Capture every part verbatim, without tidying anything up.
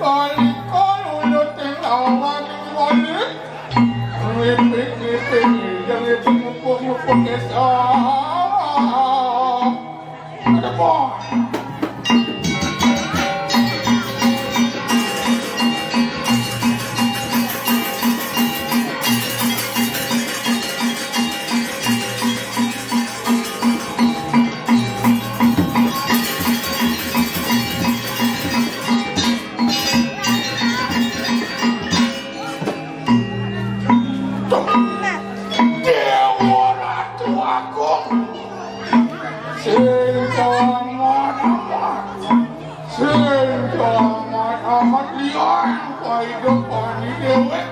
Kali-kali udah tinggal lagi balik. Ngipik-ngipik, jangan ngipik-ngipik, ngipik-ngipik, ada apa? Dewa Ratu Agung, sing amat-amat, sing amat-amat liang paidup ani dewek,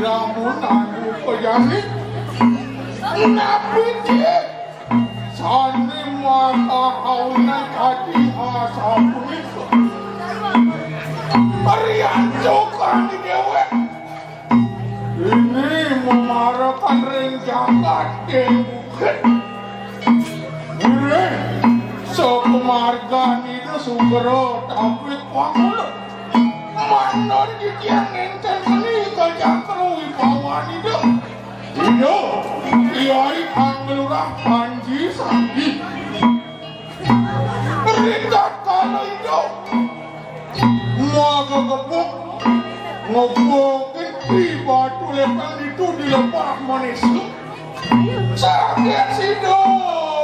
lamun anu pejani, napi ki sane mata hauna kadi asapunika. Riantuk ani dewek. Ini memarakan ring jagat ing bukit. Ngiring sapamargan Ida sugra tapi pangula. Manut titiang nenten meni ka cakra wibawan Ida. Ida, Kyai Angga Lurah Panji Sandi. Ring tatkala Ida magegebug, ngebukin Ki Batu Lepang ditu di Lebah Manesa. Saget sida,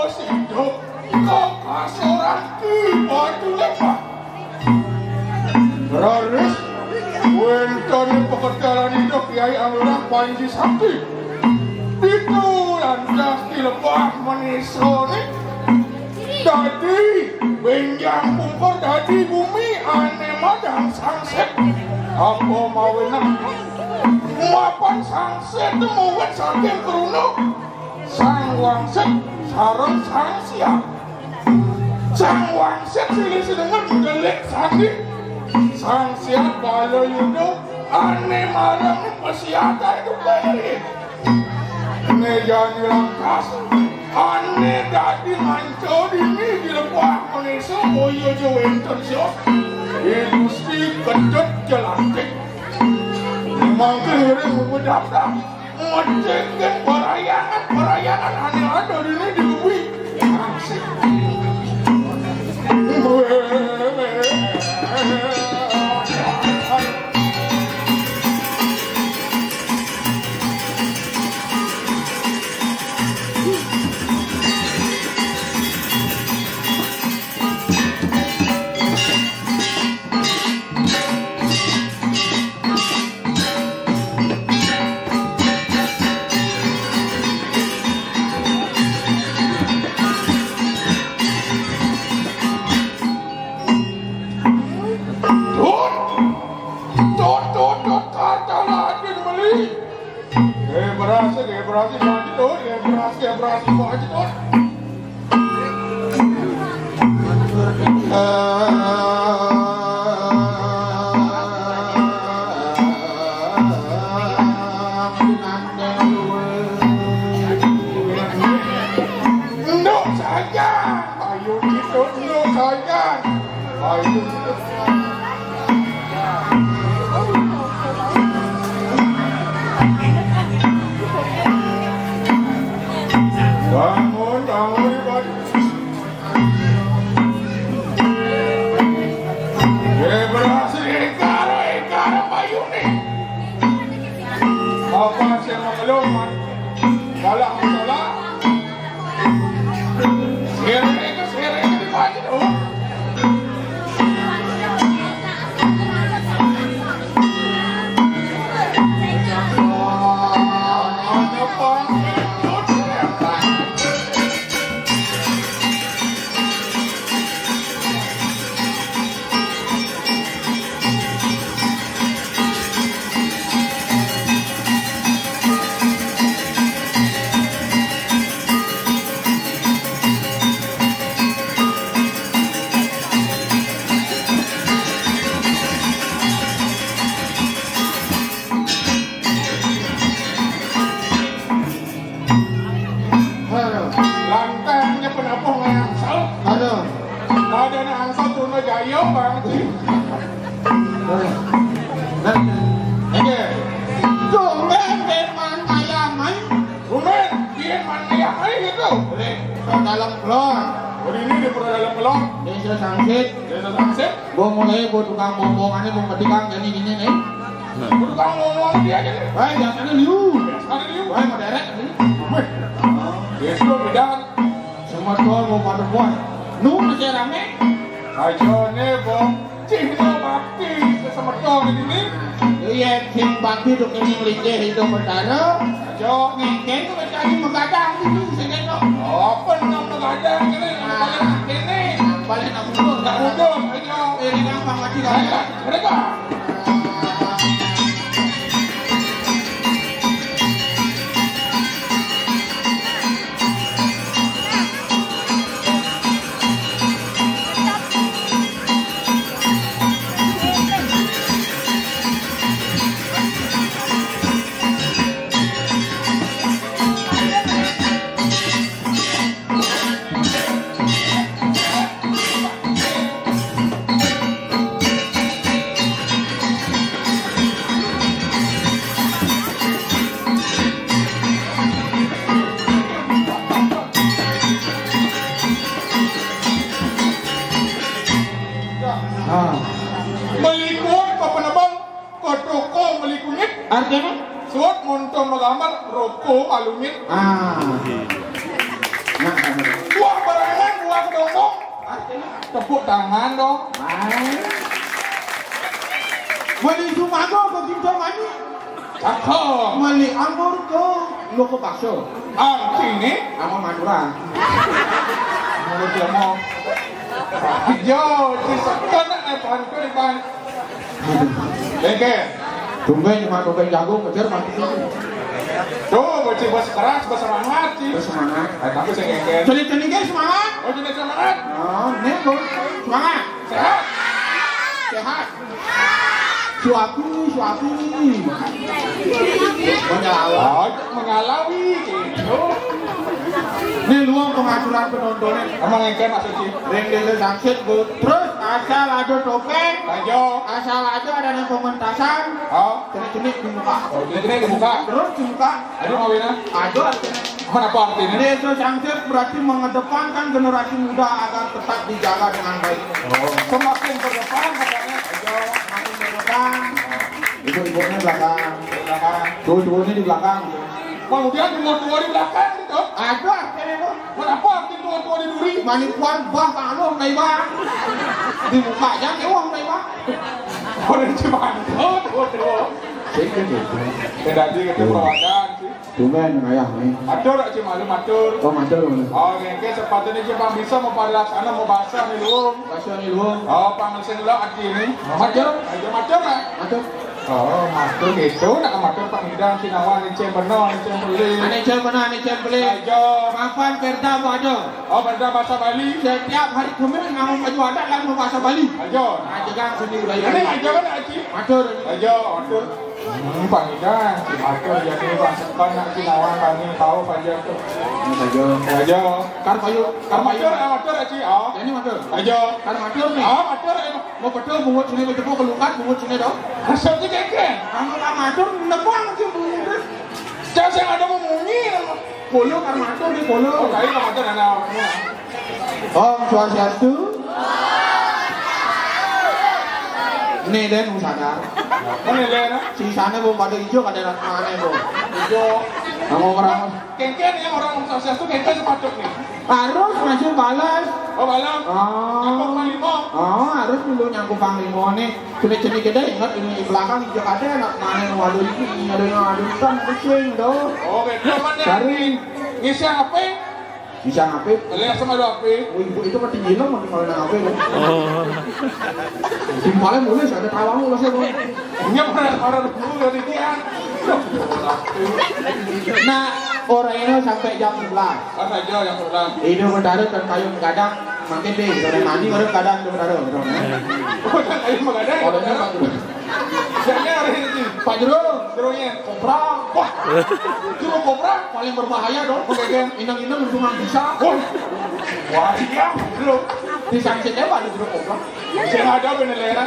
sida kakasoran Ki Batu Lepang. Raris wénten pakedalan Ida Kyai Angga Lurah Panji Sandi. Ditu lantas di Lebah Manesa né dadi bénjang pungkur, dadi bumi ané madang sangsit. Apa mawinan mapan sangsit muwit saking kruna Sang Wangsit sareng Sang Siap. Sang Wangsit silih sinengen gelik sandi. Sang Siap bala Yuda ané marang pasiatané kepéri. Né jani lantas ané dadi manca dini di Lebah Manesa, boya ja wénten sios. I Gusti kedut jelantik. Mangkin ngiring bedabdab. Ngecékin parayangan-parayangan ané ada dini di Luwi. Tut, tut, tut, tut, kaca ladin beli. Eh, berhasil, eh, berhasil, Pak Haji Tut, eh, berhasil, eh, berhasil, Pak Haji Tut. Nduk saja, ayo kita nduk saja. Ayo kita. Bangun, bangun, bangun. Ye, berhasil, ingkar, ingkar, Pak Yuni. Apa sing mengeluh, Mat? Salah, salah. Sirene ke sirene di Pak Yuni. Lantangnya penabuh ngangsal. Aduh. Ada anak angkot Truna Jaya banget sih. Nah, ini. Tumben, tumben, man ayam, ay. Tumben, tumben, man ayam, ay, gitu. Ring, ke dalam kelon. Oh, ini di Pura Dalam Kelon. Desa Sangsit. Desa Sangsit. Gua mulai, gua tukang bombongannya, gua metikang, jadi gini nih. Gua tukang bombongan dia aja nih. Baik, jangan liu. Jangan liu. Baik, mau derek, ini. Wih. Dia sudah beda. Semua tol mau pada buat. Nu, masih rame. Ayo nih, Bong. Cihna bakti sesemeton ini. Iya, sing bakti duk ini melinggih itu Betara. Aja. Ngengkeng mencari megadang ini sing kena. Apa nang megadang ini? Ah. Ini. Balik nak mundur. Nak mundur, aja. Ini gampang mati kan. Ayo, mereka. Ah. Meli kuit apa nebel? Ke toko meli kunyit. Artinya? Suut monto megambar roko alumit. Ah. Nah, kamu. Buah barangan, buah kedondong. Artinya? Tepuk tangan dong. Ah. Meli sumago ke Ginjal Manik. Cakep. Meli anggur ke Loko Bakso. Artinya? Sama Madura. Menurut dia mau. Yo, di sekolah, eh, pantun, Bang. Oke. Tumben cuma tumben jago, kejar mati. Tuh, bocil bos keras, bos semangat sih. Bos semangat. Eh, tapi saya ngengkel. Celi-celi ge semangat. Oh, jadi semangat. Oh, ini, Bos. Semangat. Sehat. Sehat. Suapi, suapi. Menyalawi. Oh, menyalawi gitu. Ini luang pengaturan penontonnya. Emang ngengkel maksudnya? Ring desa Sangsit, Bu. Terus asal ada topeng, ayo. Asal ada ada yang pementasan. Oh. Cenik-cenik di muka. Oh, cenik-cenik di muka. Terus di muka. Aduh, kawinnya. Aduh, artinya. Mana apa artinya? Desa Sangsit berarti mengedepankan generasi muda agar tetap dijaga dengan baik. Oh, semakin ke depan katanya. Ayo, semakin ke depan. Ibu-ibunya belakang. Belakang. Tuh, ibunya di belakang. Kemudian tua-tua di belakang gitu. Aduh, artinya, Bu. Kenapa arti tua-tua di duri? Manipuan bah, kalau, Pak. Di muka aja, mewah, Pak. Orang cuma, oh, tua-tua. Sing gitu. Ya, tadi kita, hmm, perwakilan sih. Tumben, ayah, nih. Matur, Cik, malu matur. Oh, matur, malu. Oh, oke, oke, sepatutnya Cik Bang bisa mau pada laksana, mau bahasa nih, Lung. Bahasa nih, Lung. Oh, panggil sing lo, Aki, nih. Matur. Ayo, matur, lah. Matur. Oh, matur gitu, nak matur Pak Ngidang, Cik Nawan, Cik Beno, Cik Beli. Ane Cik Beno, ane Cik Beli. Ayo. Mapan Perda, Bu, aja. Oh, Perda bahasa Bali. Setiap hari Khamis, nganggo baju adat, kan, mau bahasa Bali. Ayo. Aja, kan, sendiri, Bali. Ini aja, kan, Aci? Matur. Ayo, matur. Hmm, Pak Ida, si Matur jadi Pak Sepan, nak si Nawan, kami tahu Pak Jago. Ini saja. Ayo. Kar payu, kar payu. Matur, ah, matur, Aci, oh. Ini matur. Ayo. Kar matur nih. Ah, matur, ayo. Mau betul bungut sini, mau tepuk kelukat bungut sini dong. Maksudnya kayak gini. Kamu tak matur, nebang sih bungut. Jangan ada mau munyi. Polo kar matur nih, polo. Oh, kayu kar matur, anak. Om Swastiastu. Nih, Den, sadar. Mana, Den? Sisanya belum pada hijau, kada enak mana, Bu. Hijau. Kamu orang. Kengken ya, orang Om Swastiastu, kengken sepatutnya. Harus masuk balas. Oh, balas. Oh. Nyangkut panglima. Oh, harus dulu nyangkut panglima nih. Cini-cini gede, ingat ini di belakang hijau ada enak mana, waduh, ini ada yang ada hitam, kucing, tuh. Oh, beda mana? Cari. Ngisi apa? Bisa ngapain? Lihat sama ada apa? Oh, ibu itu mah tinggi lo, mah kalau nang apa lo? Oh. Timpalnya mulai, ada tawang lo, saya mau. Iya, pernah, pernah dulu dari dia. Nah, orang ini sampai jam sebelas. Pas aja jam sebelas. Ini mendarat dan kayu gadang, makin deh, dari mandi baru gadang itu mendarat, gitu, ya. Oh, kan kayu menggadang. Kalau ini Pak Jero. Siapnya hari ini? Pak Jero. Jeronya kopra. Wah. Jero kopra paling berbahaya dong. Oke, oke. Inang-inang langsung bisa. Wah. Wah, iya, Jero. Di samping lewat di grup goblok. Sing ada bener lera.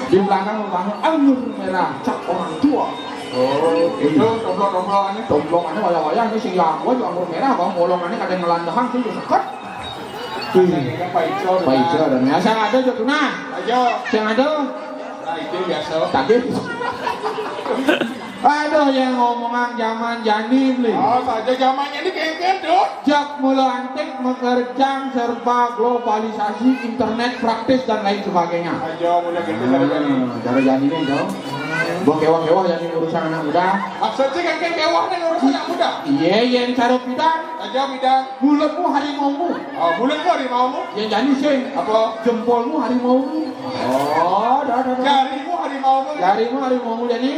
Di belakang rumahnya anggur merah, cap orang tua. Oh, itu tomblok-tomblok aneh. Tomblok aneh wayah-wayah ini sing ya gua juga anggur merah, bang, bolong aneh kadang ngelandahang sih, seket. Tuh. Pak Ijo, Pak Ijo, dan biasa ada juga tuh, nah. Ayo. Yang ada. Nah, itu biasa. Tadi. Aduh, yang ngomongan zaman jani beli. Oh, saja zamannya ini kengken tuh. Jak mula antik mekerjang serba globalisasi, internet praktis dan lain sebagainya. Ayo, mulai gitu dari jani. Hmm, cara jani ini dong. Buat kewah-kewah jani urusan anak muda. Maksudnya kengken kewah nih urusan anak muda. Iya, yang cara pidan. Ayo pidan. Mulutmu harimaumu. Oh, mulutmu harimaumu. Yang jani sing. Apa? Jempolmu harimaumu. Oh, dah, dah, dah. Jarimu harimaumu. Jarimu harimaumu jani.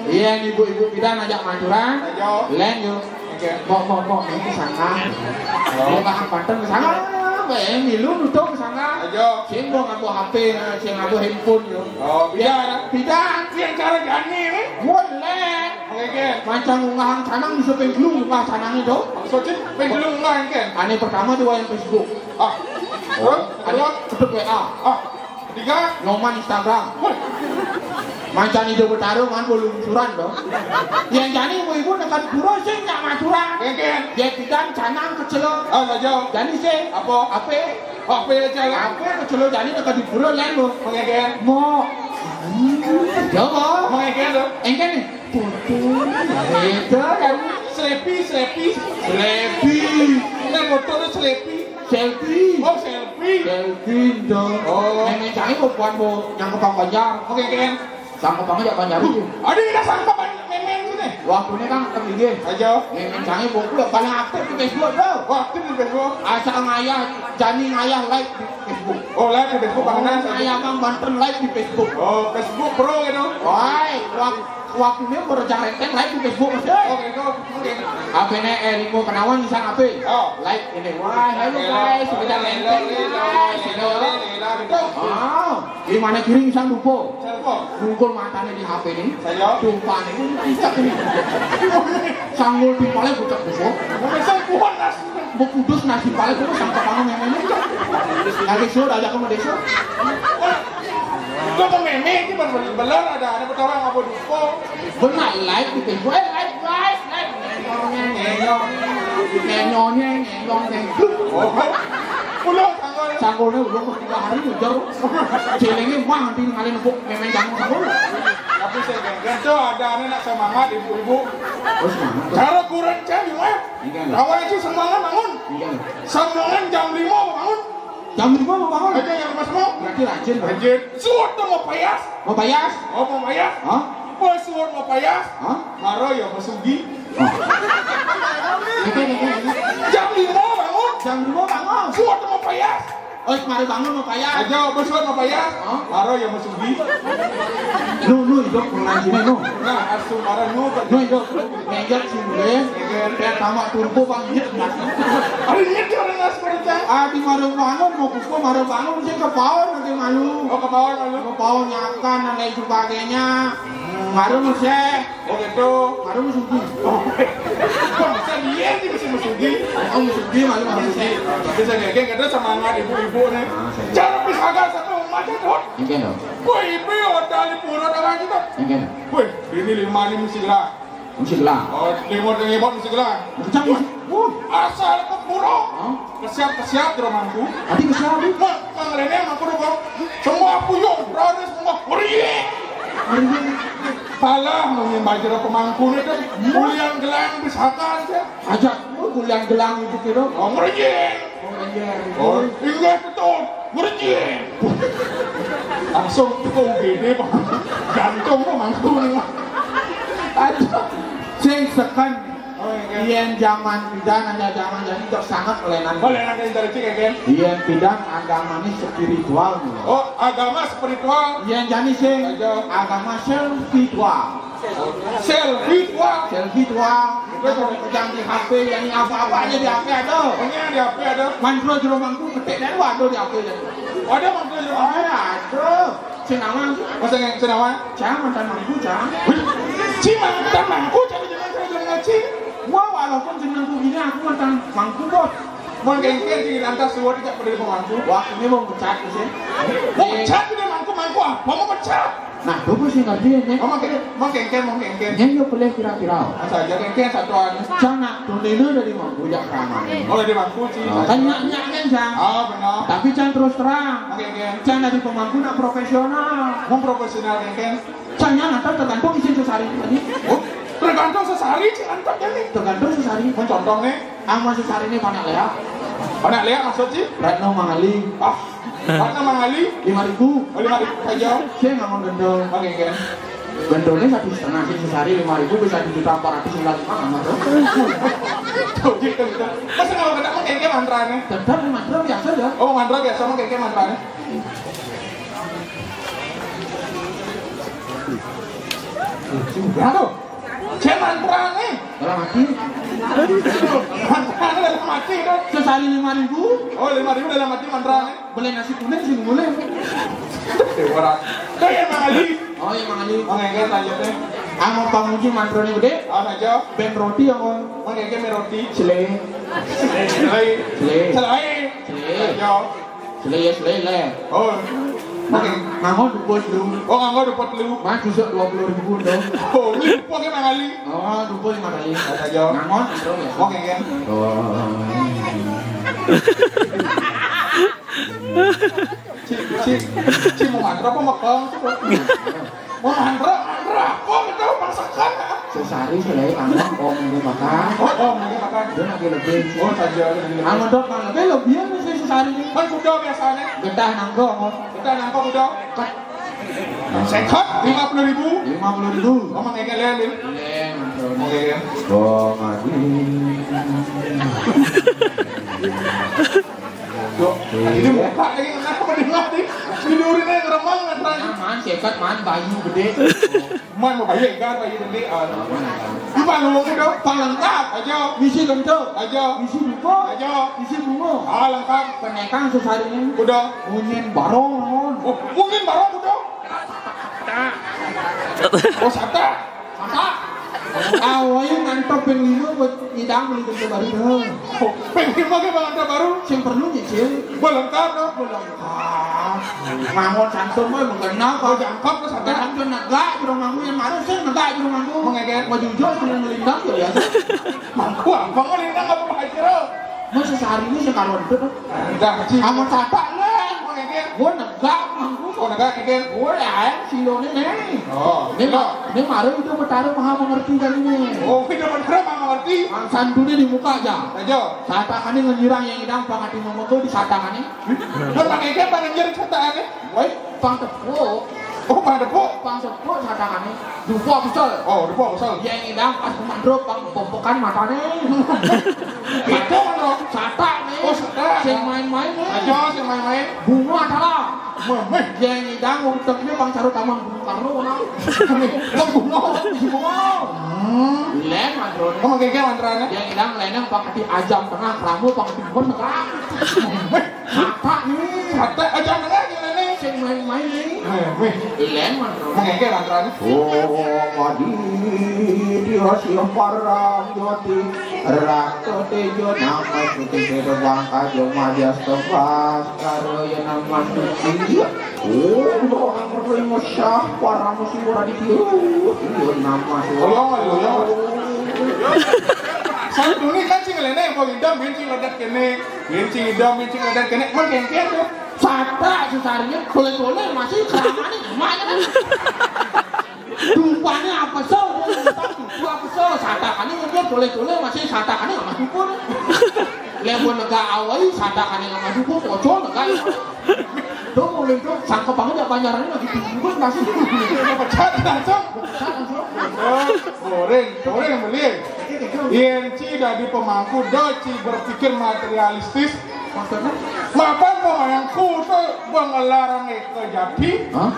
Iya, ibu-ibu pidan ajak maturan. Ayo. Len yo. Oke. Pok, pok, pok, ini kesana. Oh. Ini paham Banten kesana. Apa ya, milu nutup kesana. Ayo. Sing dong aku H P, sing aku handphone yo. Oh, pidan. Pidan. Yang cara jani nih. Boleh. Oke, oke. Mancang unggahan canang bisa penggelung unggah canang itu. Maksudnya penggelung unggah kan? Ane pertama di wayang Facebook. Ah. Oh. Terus? Ane kedua? Kedua W A. Ah. Ketiga? Nyoman Instagram. Wah. Mancang ijo bertarung kan belum suran dong. Yang jani ibu-ibu nekan pura sih nggak maturan. Oke, oke. Dia pidan canang kecelo. Ah, nggak jauh. Jani sih. Apa? Apa? Apa ya, cewek? Apa kecelo jani nekan di pura lain lo. Oke, oke. Mau. Jawab. Oke, oke, lo. Engke nih. Foto. Beda kan? Selepi, selepi. Selepi. Ini foto tuh selepi. Selfie. Oh, selfie. Selfie dong. Oh. Memeng cai mau buat mau nyangkep apa aja. Oke, oke. Sangkep apa aja Banjar itu. Ada yang sangkep memeng ini. Waktu ini kan kemige. Aja. Memeng cai mau pulang paling aktif di Facebook tuh. Wah, aktif di Facebook. Asal ngayah, jani ngayah like di Facebook. Oh, live di Facebook, Bang Nas. Ayah Bang Banten live di Facebook. Oh, Facebook Pro gitu. Wah, wak-, waktunya berjalan live di Facebook, Mas. Oh, gitu. Oke. Apa ini, eh, Rimo Kenawan bisa apa? Oh. Live ini. Wah, halo guys, kita lenteng, guys. Gitu. Ah, di mana kiri bisa lupa? Siapa? Nungkul matanya di H P ini. Saya. Tumpah ini, puncak ini. Sanggul di paling puncak besok. Bukan saya, bukan Nas. Mau kudus nasi paling terus sampai tangan yang ini. Lagi suruh aja kamu desa. Lo mau meme ini bener ada ada orang apa dupo. Benar live di Facebook. Eh, live, live, live. Nyonya, nyonya, nyonya, nyonya. Oh, pulang tanggal. Sanggulnya udah mau tiga hari ujar. Celengnya mah nanti ngalih nepuk meme jangan sanggul. Tapi saya kira tuh ada anak semangat ibu-ibu. Oh, semangat. Cara kurang cewek, Mas. Iya, nggak? Awal itu semangat bangun. Iya, nggak? Semangat jam lima bangun. Jam lima mau bangun? Aja yang Mas mau. Berarti rajin, Bang. Rajin. Suwet tuh mau payas. Mau payas? Oh, mau payas. Hah? Pas suwet mau payas. Hah? Maro ya mau sugi. Oh. Oke, oke, oke. Jam lima bangun. Jam lima bangun. Suwet tuh mau payas. Oh, kemarin bangun mau payah. Aja, bos, kan mau payah? Hah? Maro ya, Mas Ugi. Nu, nu, hidup pengajian, nu. Nah, asu marah nu, Pak. Nu, hidup. Ngejak sih, gue. Iya. Kayak tamak turbo, Bang. Iya, Mas. Ada niat ya orang nggak seperti itu. Ah, di maro bangun, mau pukul maro bangun, sih ke pawon nanti malu. Oh, ke pawon malu. Ke pawon nyakan dan lain sebagainya. Maro, Mas, ya. Oh, gitu. Baru Mas Ugi. Oh. Kok bisa dia nih, bisa Mas Ugi? Oh, Mas Ugi, malu Mas Ugi. Bisa ngegeng, ada semangat ibu-ibu nih. Ah, saya. Cara pis agak satu macet, Dok. Mungkin, Dok. Wah, ibu udah di pura dah lagi, Dok. Mungkin. Wih, ini lima ini mesti lah. Mesti lah. Oh, lima, lima mesti lah. Kencang, Mas. Wah, asal ke pura. Hah? Kesiap-kesiap di rumahku. Tadi kesiap, Bu? Nah, Kang Rene sama aku dong. Semua puyung, berani semua. Meriang. Meriang. Salah, mungkin baju pemangku ini kan. Iya. Kuliah gelang, misalkan, ya. Aja, oh, kuliah gelang itu kira. Oh, meriang. Oh, iya. Oh, iya, betul. Meriang. Langsung ke U G D, Pak. Jantung pemangku nih, Pak. Aduh. Sing sekan. Oh, iya. Yen jaman pidan hanya jaman jani cok sanget olenan. Olenan dari cik, ya, Ken? Yen pidan agamane spiritual. Oh, agama spiritual. Yen jani sing agama spiritual. Spiritual. Spiritual. Terus? Jangan di H P, yang apa-apa aja di H P ada. Oh, iya, di H P ada. Mantra jero mangku ketik dan waduh di H P ya. Ada mantra jero mangku? Oh, ya, ada. Sing nawang. Masa yang sing nawang? Cang, mantan mangku, Cang. Wih, Ci mantan mangku, Cang, jangan, jangan, jangan, Ci. Wah, walaupun jenengku gini, aku mantan mangku, Bos. Mangkéngkén sing lantas suwun cak pada mangku. Wah, ini mau mecat sih. Mau mecat ini mangku, mangku apa mau mecat? Nah, tuh sih ngerti ya. Mau mangkéngkén, mangkéngkén, mangkéngkén. Nyén yo boleh kira-kira. Masa aja kéngkén satuan. Cang nak tunina dari mangku jak ramai. Oh, dari mangku sih. Nah, kan nyak-nyak kan, Cang? Oh, benar. Tapi Cang terus terang. Mangkéngkén. Cang dari pemangku nak profesional. Mau profesional kéngkén. Cang nyak ngantar tergantung isin sesari tadi. Oh, tergantung sesari sih antar nih. Tergantung sesari. Mau contoh nih. Amun sesari ini panak léak. Panak léak maksud sih? Ratna Mangali. Ah, Ratna Mangali. Lima ribu. Oh, lima ribu saja. Saya nggak mau gendong. Oké, oké. Gendongnya satu setengah sih sesari lima ribu bisa di juta empat ratus sembilan lima sama tuh. Tuh, gitu, gitu. Masa kalau kena mah kayak mantra nih? Tetap mantra biasa aja. Oh, mantra biasa mah kayak mantra nih. Juga tuh. Saya mantra nih. Dalam hati. Mantra dalam hati tuh. Sesari lima ribu. Oh, lima ribu dalam hati mantra nih. Boleh nasi kuning sih boleh. Orang. Kayak Mang Ali. Oh iya, Mang Ali. Oké, oké, lanjutnya. Anu pamuji mantra nih gede. Ah, saja. Ben roti yang on. Mang Ege ben roti. Sele. Sele. Sele. Sele. Sele. Ayo. Sele ya, sele, le. Oh. Nah, nganggo dupa lu. Oh, nganggo dupa lu. Mas, besok dua puluh ribu dong. Oh, ini dupa ke Mang Ali. Oh, dupa lima kali. Ada jawab. Nganggo, bro, ya. Oké, ya. Oh. Cik, cik, cik mau mantra apa mau kong? Mau mantra, mantra apa gitu, masakan? Sesari selain anak om ini makan. Oh, om ini makan. Dia lagi lebih. Oh, saja lagi lebih. Amun dok mang lebih lebihan mesti sesari ini. Kan kuda biasanya. Getah nangko, om. Getah nangko kuda. Kan. Sekat lima puluh ribu. Lima puluh ribu. Ngomong kayak kalian, Bil. Iya, mantul. Oké, ya. Oh, mati. Tuh, ini muka lagi kenapa dia mati? Ini urinnya ngeremang kan, Ran? Nah, man, sekat, man, bayu gede. Man, mau bayu ikan, bayu gede. Ah, lupa lu udah. Pelengkap. Aja. Isi genteng. Aja. Isi dupa. Aja. Isi bunga. Ah, lengkap. Penekang sesarinya. Udah. Munyin barong, non. Oh, munyin barong udah. Oh, sata. Sata. Awalnya ngantep ping lima buat idang beli genteng baru dah. Oh, ping lima ke bang ada baru. Sing perlu nyicil. Belengkap, no? Belengkap. Mangun santun, boy, menggenap. Oh, jangkep, no, sata. Kan tuh negak, jero mangku yang baru sih negak, jero mangku. Mengegek. Mau jujur, sudah ngelindang, ya biasa. Mangku apa ngelindang apa, Pak Haji, ro? Masa sehari ini sekaruan itu, tuh. Dah, Haji. Sama sata, lah. Mengegek. Gua negak, mangku. Oh, negak, ngegek. Gua ya, silone, nih. Oh, ini, silo. Ini baru itu Betara Maha Mengerti kali ini. Oh, itu Betara Maha Mengerti. Ang santunnya di muka aja. Aja. Sata kan ini ngejirang yang idang, pangati mama gua di sata kan ini. Kan pakai apa ngejar sata kan ini? Woi, pang tepuk. Oh, pang tepuk? Pang tepuk sata kan ini. Dupa besar. Oh, dupa besar. Yang idang pas kemandro pang pompokan matanya. Itu mana? Sata nih. Oh, sata. Sing main-main nih. Aja, sing main-main. Bunga salah. Meh, meh. Yang idang uteknya pang carut taman Bung Karno, nah. Bang Bunga. Bang Bunga. Hmm. Lén mantrone. Kamu kayak mantrane? Yang idang lenang pang ati ajam tengah, keramu pang ati bukan negara. Meh. Sata nih. Sata ajam tengah gimana nih? Sing main-main nih. Meh, meh. Lén mantrone. Kamu kayak mantrane? Oh, madi di rahasia parang jati. Raka tejo nama suci sira bangka joma jas tebas karo ya nama suci. Oh, orang berdoa musyah para musim ora ditiru. Iya nama suci. Tolong, ayo, ya. Santuni kan sing lene, kok idam, bin sing ledak kene. Bin sing idam, bin sing ledak kene. Mah kengkeng tuh. Sata sesarinya boleh-boleh masih keramane gimana kan? Rupanya apa so? Apa so? Satakane ngejar boleh-boleh masih satakane nggak masuk pun. Lewat negak awai satakane nggak masuk pun, pocol negak. Tuh, mulai tuh, sangkep banget ya panjarannya lagi tinggi banget, nggak sih? Pecat langsung. Pecat langsung. Goreng, goreng beli. Yen ci dadi pemangku, do ci berpikir materialistis. Maksudnya? Mapan pemangku tuh pengelarang kejati. Hah?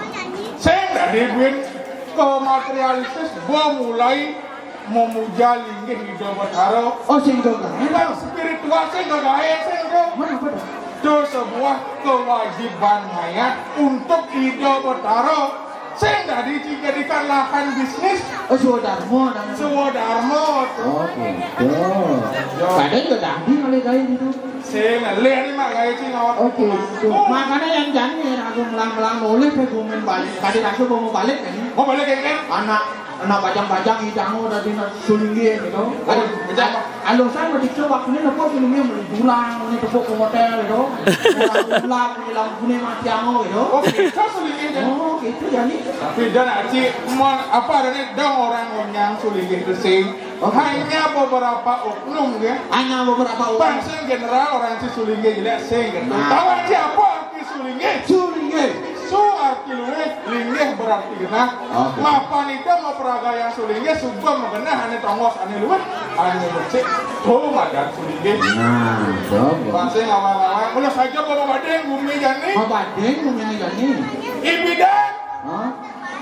Sing dadi duit ke materialistis, bo mulai memuja linggih Ida Betara. Oh, sing do gaé. Bukan spiritual, sing do gaé, sing do. Mana apa dah? Itu sebuah kewajiban mayat untuk Ida Betara. Sing dadi dijadikan lahan bisnis. Oh, swadarma namanya. Swadarma. Oh, gitu. Kadang juga dadi oleh gaé gitu. Sing, leh ni mak gaya cing awak. Oke, tuh. Makanya yang jani ya, aku melang-melang boleh ke gumin balik. Tadi rasu mau balik ini. Mau balik, kan? Anak, anak bajang-bajang idang udah di sulinggih gitu. Oh, bajang. Alasan mau dicoba ini, lepas ini mau pulang, ini tepuk ke hotel gitu. Pulang, pulang, ini lampu ini mati amo gitu. Oke, so sulinggih, kan? Oh, gitu, jani. Tapi dan aci, mau apa ada nih, dong orang yang sulinggih itu sing. Hanya beberapa oknum, ya. Hanya beberapa oknum. Pansing general orang si sulinggih jelek sing gitu. Nah. Tahu aja apa arti sulinggih? Sulinggih. Su arti luwih, linggih berarti genah. Oke. Mapan itu mau peragaya sulinggih, suba mau genah, ane tonggos, ane luwih, ane becik. Tuh, madan sulinggih. Nah, coba. Pansing awal-awal. Kalau saja mau badeng bumi jani. Mau badeng bumi ini jani. Ibidan. Hah?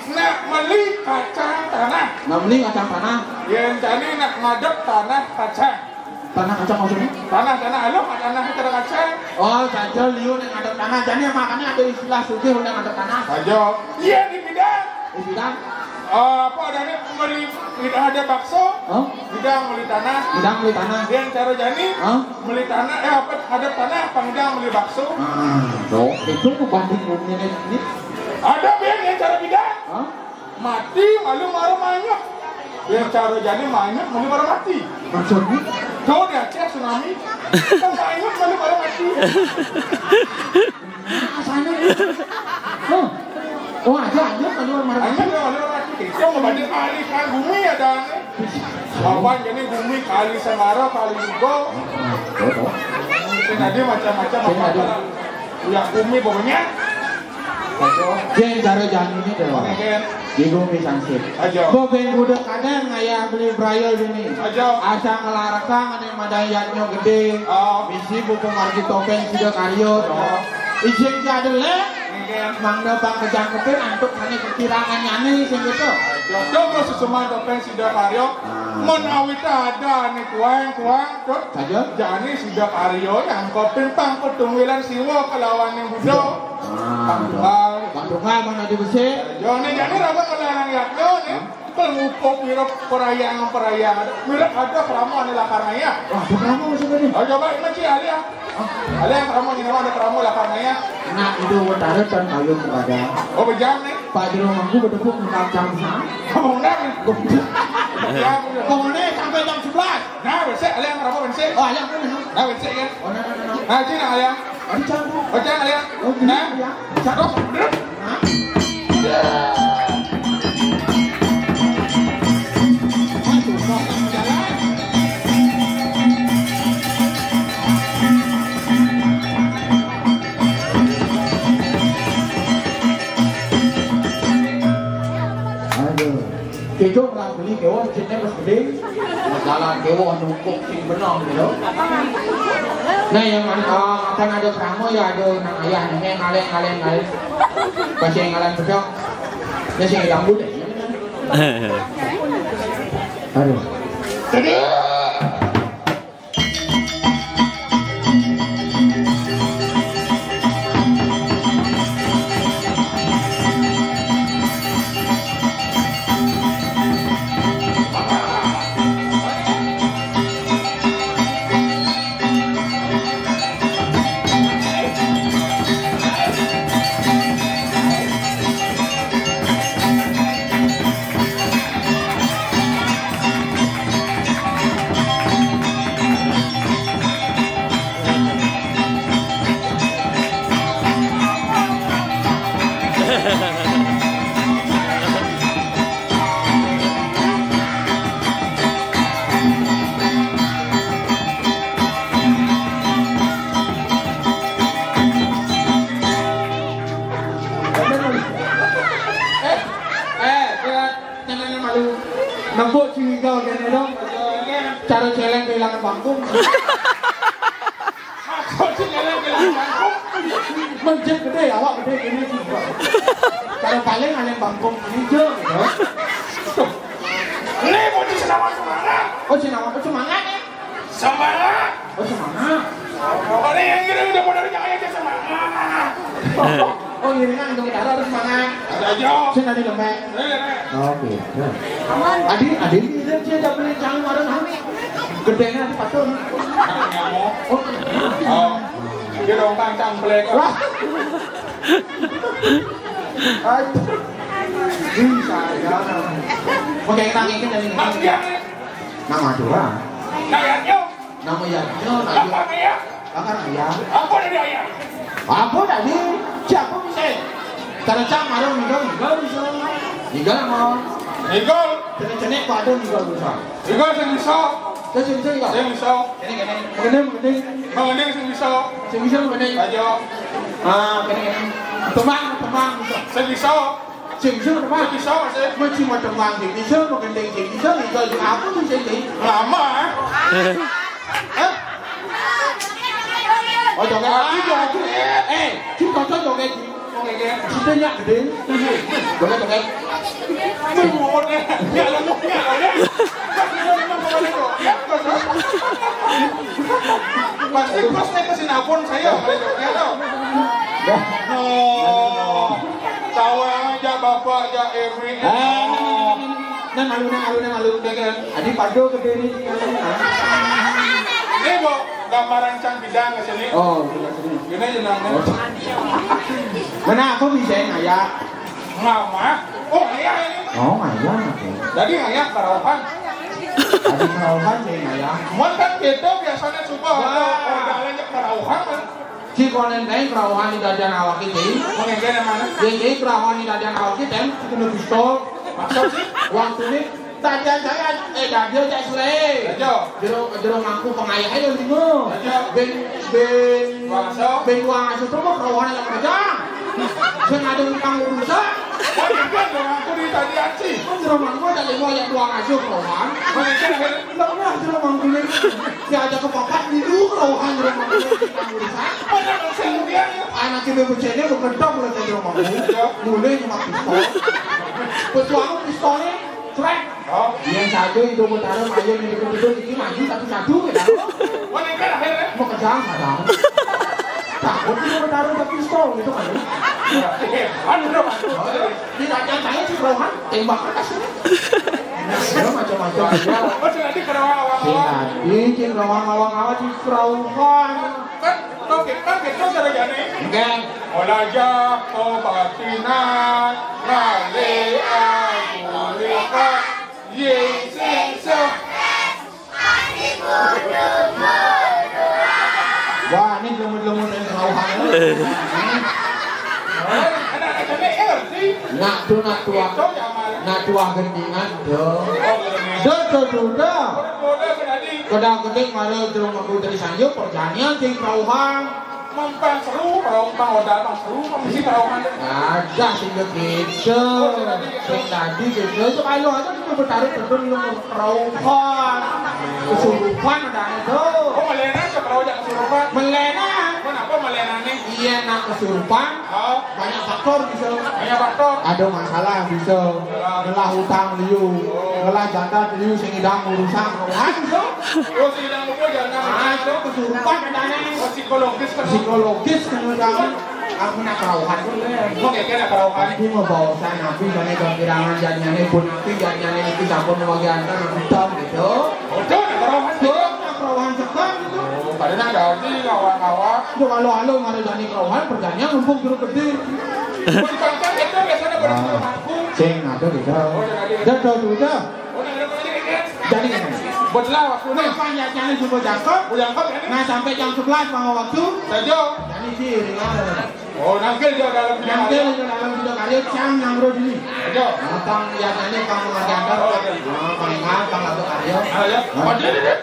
Nak meli kacang tanah. Nak meli kacang tanah. Yang jani nak ngadep tanah kacang. Tanah kacang maksudnya? Tanah, tanah aluh, tanah itu ada kacang. Oh, saja liu yang ngadep tanah. Jadi makanya ada istilah sugih yang ngadep tanah. Saja. Iya, di bidang. Di bidang? Eh, apa ada nih, meli, bidang ada bakso. Hah? Bidang meli tanah. Bidang meli tanah. Yang cara jani? Hah? Meli tanah, eh, apa, ada tanah, apa bidang meli bakso? Ah, dong. Itu tuh banding dunia ini. Ada, Ben, yang cara bidang? Hah? Mati malu mara manyuk. Yang cara jani manyuk malu mara mati. Maksudnya? Kau di Aceh tsunami. Kan manyuk malu mara mati. Asalnya ini. Oh. Oh, ada hanyut malu mara mati. Hanyut malu mara mati. Itu mau banding kali kan bumi ada nih. Apa jadi bumi kali Sengara, kali Lugo. Itu tadi macam-macam apa. Ya, bumi pokoknya. Jeng cara jani ini deh. Oke, Ken. Di bumi sansip. Ajo. Bo ben budak kadang ngayah beli brayo ini. Ajo. Asa ngelarakang ane madayatnya gede. Oh. Bisi buku margi topeng sida karyo. Oh. Ijin jadele. Oke, Ken. Mangda bang kejangkepin antuk ane kekirangan nyane sing gitu. Ajo. Coba susuman topeng sida karyo. Ah. Menawi tak ada ane kuang-kuang. Saja? Jani sida karyo nyangkepin pang petunggilan Siwa kelawan yang Buddha. Ah, Pang tunggal. Pang tunggal mana di besi? Jani, jani rama kelarang yakna ni. Pelupuk mirip perayaan-perayaan. Mirip ada krama ni lakar ngayah. Wah, ada krama maksudnya ni? Oh, coba ini cik alih ah. Alih yang krama ni, ada krama lakar ngayah. Nak itu utara dan kayu kepada. Oh, bejam ni. Pak Jero Mangku bertepuk undang jam sa. Kamu undang ni. Ya, kamu ni sampai jam sebelas. Nah, besek alih yang krama besek. Oh, alih yang mana? Nah, besek ya. Oh, nah, nah, nah, nah. Nah, cik nak alih. Ada jam. Oh, cik alih. Oh, nah, ya. Cakap. Aduh. Kejok lah beli kewan citnya pas gede. Jalan kewan numpuk sing benang gitu. Nah, yang mana, ah, akan ada krama ya, ada nang ayah nih, ngaleng, ngaleng, ngaleng. Pas yang ngaleng pedang. Ini sing dangdut deh. Aduh. Aduh. Eh, eh, jangan malu. Nempuk curiga gini dong. Cara celeng kehilangan bangkung. Aku sih nyeleng ke bangkung. Mencet gede, awak gede gini sih. Kalau paling ada bangkung ini je gitu. Ini mau di senawan semangat. Oh, senawan semangat ya? Semangat. Oh, semangat. Oh, ini yang gini udah modalnya aja semangat. Oh, ngiringan untuk kita harus semangat. Ada aja. Saya tadi lembek. Oke. Adi, adi ini dia tak boleh jangan marah kami. Gedenya di patun. Oh. Oh. Dia dong kancang belek. Wah. Aduh. Bisa ya. Oke, kita ngikut dari ini. Nama doang. Nama ya, nama ya. Apa ya? Bakar ayam. Apa dari ayam? Apa tadi? Siapa bisa? Cara cang marung nigol, nigol bisa. Nigol mau. Nigol. Cenek-cenek kok ada nigol bisa. Nigol sing bisa. Terus sing bisa nigol. Sing bisa. Ini, ini. Mengending, mengending. Mengending sing bisa. Sing bisa mengending. Ayo. Ah, ini, ini. Tembang, tembang bisa. Sing bisa. Sing bisa tembang. Sing bisa, Mas. Mesti mau tembang sing bisa, mengending sing bisa, nigol sing apa sih sing? Lama. Eh? Oh, joget lagi, joget. Eh, Cing, cocok joget, Cing. Joget, joget. Maksudnya nyak gede. Joget, joget. Pasti pas naik ke Sinabon saya, joget, joget. Oh, tawa aja Bapak, aja Erwin. Ah, nang malu, nang malu, nang malu. Joget. Adi pado gede nih. Ini, Bu, gambaran cang bidang ke sini. Oh, ke sini. Gini aja, Nang. Oh. Mana aku bisa ngaya? Ngama? Oh, iya ini. Oh, ngaya. Jadi ngaya karaohan. Adi karaohan saya ngaya. Mun kan gitu biasanya coba. Wah. Oh, jalannya karaohan, kan? Si konen teh karaohan di dadian awak kita. Mun yang mana? Ya, jadi karaohan di dadian awak kita, kita kena pistol. Maksud sih? Waktu ini Tadian saya, eh, tadi aja sule. Aja. Jero, jero mangku pengayah aja lima. Aja. Ben, ben, Wangso. Ben Wangso tuh mah kerawan yang kerja. Ben ada utang urusan. Kan itu ada mangku di tadi aci. Kan jero mangku ada lima yang Wangso kerawan. Kan itu ada. Enggak pernah jero mangku ini. Dia aja ke papat dulu kerawan jero mangku ini utang urusan. Mana yang saya kemudian ya? Anak itu bercanda, berkedok, mulai jero mangku. Aja. Mulai nyemak pistol. Petuang pistolnya, crack. Oh. Yang satu itu bertarung, ayo nih, betul-betul ini maju satu-satu, ya. Oh, ini kan akhirnya. Mau kejar, sadar. Takut itu bertarung, tapi pistol gitu kan. Iya. Aduh, aduh. Oh, iya. Di raja saya si Rohan, tembak atas ini. Ya, macam-macam. Oh, si Adi kerawan awal. Si Adi, si Rohan awal-awal, si Rohan. Kan, kan, kan, kan, gara-gara ini. Enggak. Olah jako batinan, ngale aku lihat. Ye, sing, sing. Wah, ini jelema-jelema yang kerauhan. Nak tuh, nak tuah, nak tuah gendingan, do. Do, do, do, do. Kadang-kadang malah jelema kudu dari sanjung, perjanian sing kerauhan. Mampang seru, kalau mampang modal mah seru, mah mesti kalau mana. Ada sing begitu. Sing tadi gitu. Itu kalau ada kita bertaruh betul lu kerauhan. Kesurupan ada itu. Oh, melena siapa tahu aja kesurupan. Melena. Kenapa melena nih? Iya, nak kesurupan. Oh. Banyak faktor bisa. Banyak faktor. Ada masalah bisa. Masalah. Ngelah utang liu. Oh. Ngelah janda liu sing idang urusan. Kan bisa. Oh, sing idang apa janda? Ah, itu kesurupan adanya. Oh, psikologis kan. Psikologis kan. Aku nak kerauhan. Mau kayak kena kerauhan. Ini mau bawa saya nabi, soalnya kehilangan jadinya ini pun nabi, jadinya ini sampun mau bagian kan, nabi dong gitu. Oh, itu nak kerauhan. Itu nak kerauhan sekarang itu. Oh, padahal ada di kawan-kawan. Itu kalau alo ngarejani kerauhan, perjanya mumpung juru gede. Bukan kan itu biasanya pada Ah. Sing ada gitu. Oh, yang ada. Dah, dah, dah, dah. Oh, yang ada apa ini, kan? Jadi ini. Buatlah waktu ini. Apa ya, jangan jumpa jangkep. Oh, jangkep, ya, ini. Nah, sampai jam sebelas mau waktu. Saja. Jadi sih, ringan. Oh, nangkil dia dalam video. Nangkil dia dalam video karya, cang nang ro dini. Saja. Nah, pang, ya, tadi pang mengerti apa? Oh, iya. Nah, pang ingat, pang lagu karya. Ah, ya. Nah. Oh, dia, dia, dia.